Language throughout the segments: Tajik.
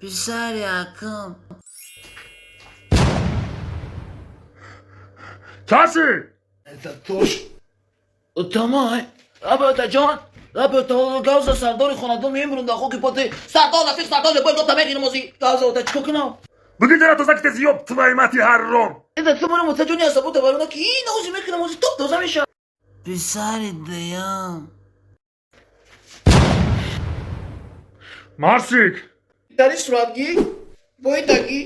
Писари акам. Каси! Тамай. Рабиотаҷон, Рабиота гавза сардори хонадон мемурум дар хоки поти. Сардор, рафиқ сардор, любой гопта мегирим ози. Гавза ота чико кунам? Буги дара тоза китези, ёб твою мать, ҳарром! Это ту отаҷони асабота вайрона ки ин ози мекунам, ози топ тоза меша. Писари дуюм. Марсик! Дари суратгӣ, бо итагӣ.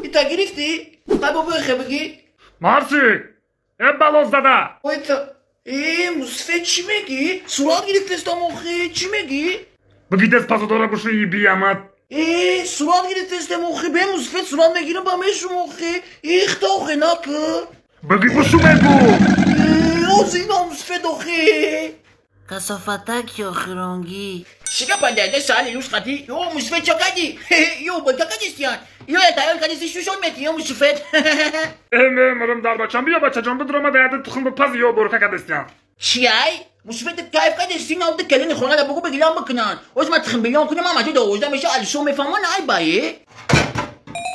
Ита гирифтӣ? Қай бо бӯи хебигӣ? Марсик! Э, балоз зада! Ита. Э, мусфе, чӣ мегӣ? Сурат гирифтестам охи, чӣ мегӣ? Буги тез пазодора бушӯи, биямад! Э, сурат гирифтестем охи, бе мусфе сурат мегирам ба мешум охи. Ихта охи накы. Буги бушу мегу! Э, ози ина мусфе охи. Касофатаки охиронгӣ. Шига пандаде сали юс қати. Ё мусфе чакади. Ё бакакадистиян. Ё таёр кадиси шушон мети ё мусфе. Э, мемурам дар бачам, биё, бачаҷон, бидрома даяда тухм бипаз, ё бурка кадистиян. Чиай? Мусфе кайф кадисти на келини хона да бугу бигилам бикунан. Оз ма тухм билён кунам, ама 12 меша алишо мефаҳман ай бае.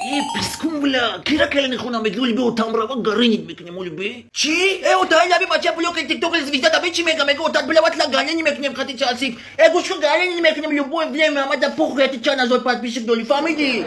Э, пискун бля, кира келини хона меги оли би отамрава гаринит мекунем оли би. Чи? Э, отай лаби бача блок тикток звезда да би чи мега мега отат бля ватла галени мекунем хати часик. Э, гӯш кун, галени мекунем любое время, ама да похуй, ти чан азой подписчик доли, фаҳмиди?